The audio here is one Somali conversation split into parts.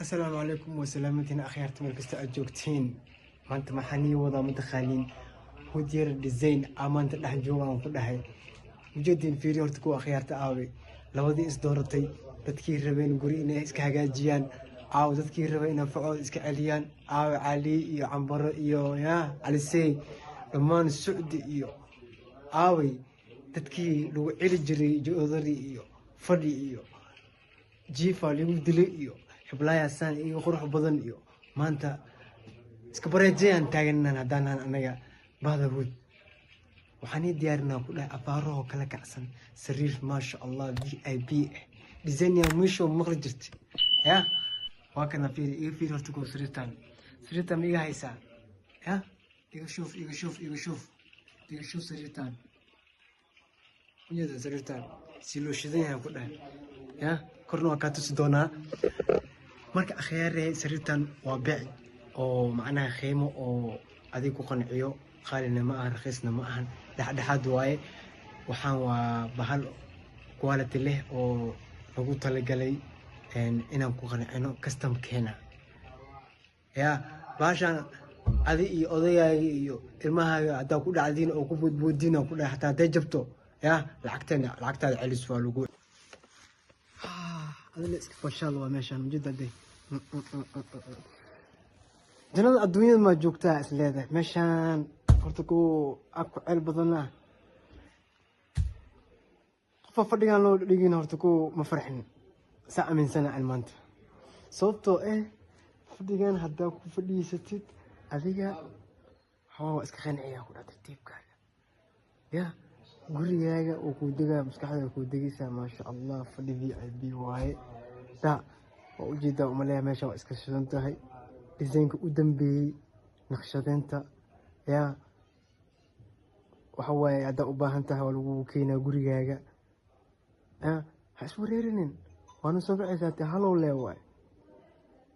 Asalaamu calaykum wasalaamantiin akhyaarta meel kasta aad joogtiin. Maanta maxaan ii wadaa mataqaaniin? Hudyar Design aa maanta dhex joogaan ku dhahay. Ujeediin, fiiri horta kuwa akhyaarta. Aaway labadii is dooratay? Dadkii rabeen guri inay iska hagaajiyaan aaw? Dadkii rabay inay facooda iska celiyaan aawe? Cali iyo Cambaro iyo yaa Calisey, dhammaan Sucdi iyo aaway dadkii lagu celi jiray joodari iyo fadhi iyo jiifa lagu dilay iyo xiblaayasaan iyo qurux badan iyo maanta iska bareejayaan taaganan. Haddaanaan anaga bahda Huud, waxaan ii diyaarinaa ku dhahay afaarahoo kala kacsan, sariir maasha Allah VIP ah, design mwisho maqli jirta ya. Waa kana, fiiri, iga fiiri horta kuwa sariirtan. Sariirtan ma iga haysaa? Ya, iga shuuf, iga shuuf, iga shuuf, iga shuuf sariirtan. Ujeeda sariirtan si loo shidan yahay ku dhahay ya, korna waa kaa tusi doonaa. Marka akhyaare, sariirtan waa beec oo macnaha qiimo oo adig ku qanciyo, qaalina ma ahan, raqiisna ma ahan, dhexdhexaad waaye. Waxaan waa bahal quality leh oo lagu talagalay inaan ku qancino customerkeena ya. Bahashaan adi iyo odayaaga iyo ilmahaaga haddaa ku dhacdiin oo ku boodboodiin ku dhahay, xataa hadday jabto ya, lacagteena lacagtaada celis waa lagu adila. Iska fashaal waa meeshaan ujeeda de jannada adduunyada maa joogtaa is leedahay meeshaan. Horta ku ku ceel badana qofa fadhigaan loo dhigin, horta ku ma farxin saa aaminsana an maanta, sababtoo eh fadhigan haddaa ku fadhiisatid adiga waxaa waa iska qanciyaa ku dhaha tartiibkaaga ya, gurigaaga uu kuu degaa, maskaxda kuu degaysaa. Maasha Allah, fadhi VIP waaye da waa ujeedaa umaleeya. Meesha waa iska shidan tahay, designka u dambeeyey naqshadeynta ya. Waxa waaye haddaa u baahan tahay waa lagu keenaa gurigaaga ya, ha iswareerinin, waana soo baxaysaa te halow lee waaye.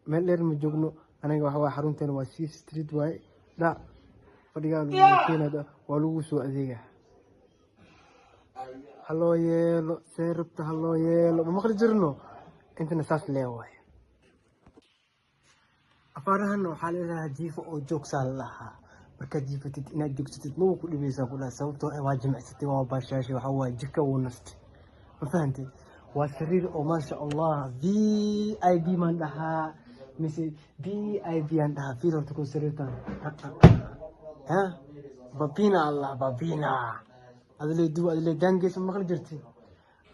Meel dheer ma joogno anaga, waxa waaye xarunteena waa C Street waaye dha. Fadhigaa lagu keenaa, waa lagu soo adeegaa. Haloo yeelo see rabta, haloo yeelo, ma maqli jirno intana saas lee waaye. Afaarahan waxaa leedahay jiifo oo joogsaa la lahaa. Markaad jiifatid inaad joogsatid maba ku dhibaysaa ku dhahay, sababtoo ah waa jimicsatay, waa baashaashay, waxaa waaye jirka wuu nastay. Ma fahantay? Waa sariir oo maasha Allah VIP maan dhahaa mise VIP aan dhahaa. Fiir horta ku sariirtan ha, babina Allah babina, adile duwa, adile daangeesa, maqli jirtay.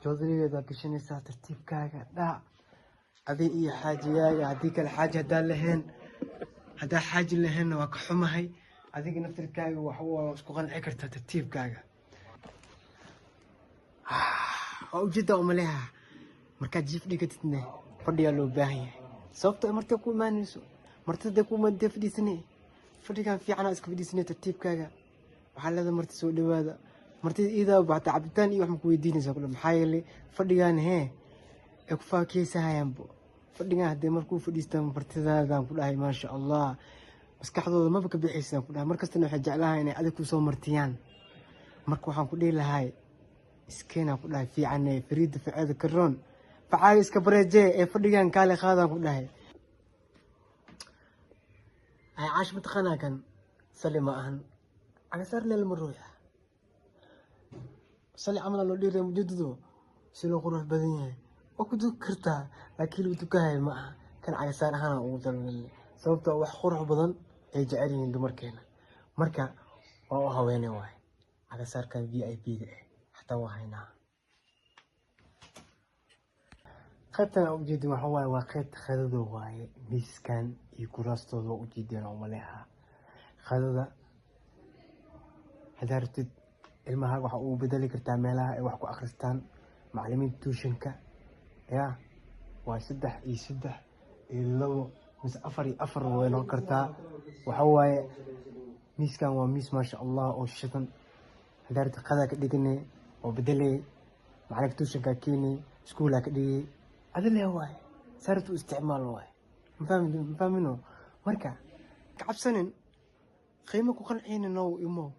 Joodarigeeda gashanaysaa tartiibkaaga dhac, adi iyo xaajigaaga. Haddii kale xaaji haddaan lahayn, haddaa xaaji lahaynna waa ka xumahay, adiga naftirkaaga wax waa isku qanci kartaa tartiibkaaga. Waa ujeedaa umaleha, markaad jiif dhigatidne fadhigaa loo baahan yahay, sababto martay ku imaanayso. Martida ku imaantee fadhiisane, fadhigan fiicanaa iska fadhiisane tartiibkaaga. Waxaa leedahay marti soo dhawaada. Martida iidaa baxta cabitaan iyo wax ma ku weydiinaysaa kule, maxaa yeelay fadhigan hee ay ku faakeysahayaanbo. Fadhigan haddee markuu fadhiistaan martidaadaan ku dhahay, maasha Allah, maskaxdooda maba ka bixaysaan ku dhahay. Markastana waxay jeclahay inay adig kusoo martiyaan. Marka waxaan ku dhihi lahay iskeenaa ku dhahay fiicane, fariida faceeda karoon, facaaga iska bareejee ee fadhigan kaale qaadaan ku dhahay. Ay caash mataqaanaa, kan sali ma ahan, cagasaar leel ma ruuxa sali camal loo dhiiray. Mujeedadu si loo qurux badan yahay waa ku duki kartaa, laakiin lagu tukahayo ma aha. Kan cagasaar ahaan ugu talagalnay, sababtoo wax qurux badan ay jecel yihiin dumarkeena. Marka waa u haweeney waaye cagasaarkan VIP da ah, xataa waa haynaa. Qaybtan aa ujeedin waxa waaye waa qaybta qadada waaye. Miiskan iyo kuraastooda waa ujeedeen oo maleha. Qadada haddaa rabtid ilmahaaga waxaa ugu bedeli kartaa meelaha ay wax ku akhristaan macallimiinta tuitionka ya. Waa 3 iyo 3 iyo 2 mise 4 iyo 4 way noqon kartaa. Waxa waaye miiskan waa miis maasha Allah oo shidan. Haddaa rabtid qadaa ka dhigane oo bedelay, macalinka tuitionkaa keenay, iskuulaa ka dhigay, adile waaye, saa rabtid u isticmaal waaye. Mafahmi? Mafahmino? Marka ka cabsanin, qiimo ku qancayna now imo.